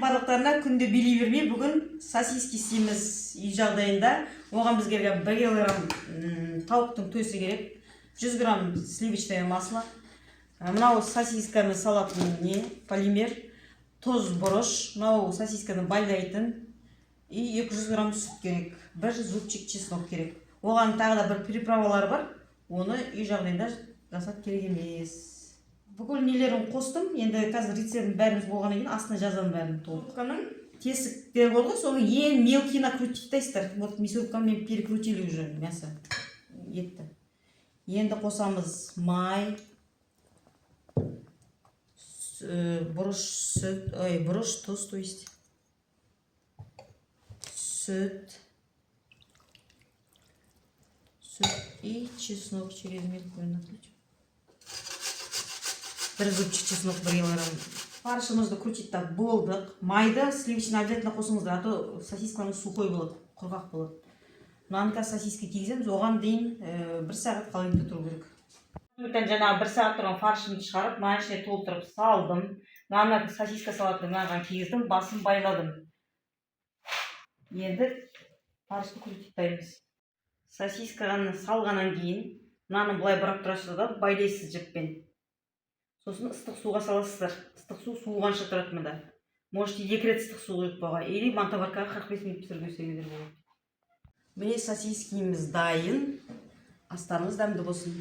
Барлықтарына күнде билей бермей, бүгін сосиски істейміз үй жағдайында. Оған бізге 1 килограмм тауықтың төсі керек, 100 грамм сливочное масло. Мынау сосисканы салатын не, полимер, тұз, бұрыш, мынау сосисканы байлайтын, и 200 грамм сүт керек, бір зубчик чеснок керек. Оған тағы да бір приправалар бар, оны үй жағдайында жасап керек емес. Бүкіл нелерін қостым. Енді қазір рецептін бәріміз болғаннан кейін астына жазамын бәрін толық. Тесіктер болды ғой, соның ең мелкий крутить. Вот мясорубкамен перекрутили уже мясо, етті. Енді қосамыз май, бұрыш, сүт, ой, бұрыш, тұз, то есть сүт, сүт и чеснок через мелкую накрутим. Бір зубчик чеснок, 1 килограмм фаршымызды крутить болдық. Майды сливочный обязательно қосыңыздар, а то сосискаларыңыз сухой болады, құрғақ болады. Мынаны қазір сосиска кигіземіз. Оған дейін бір сағат холодильникте тұру керек. Минуттан жаңағы бір сағат тұрған фаршымды шығарып, мынаның ішіне толтырып салдым. Мынаны сосиска салатын мынаған кигіздім, басын байладым. Енді фаршты крутить. Сосисканы салғаннан кейін мынаны былай бұрап тұрасыз да, байлайсыз жіппен. Сосын ыстық суға саласыздар. Ыстық су суығанша тұрады мында. Можете екі рет ыстық су құйып қоюға или мантоваркаға 45 минут пісіріп жіберсеңіздер болады. Міне, сосискиміз дайын. Астарыңыз дәмді болсын.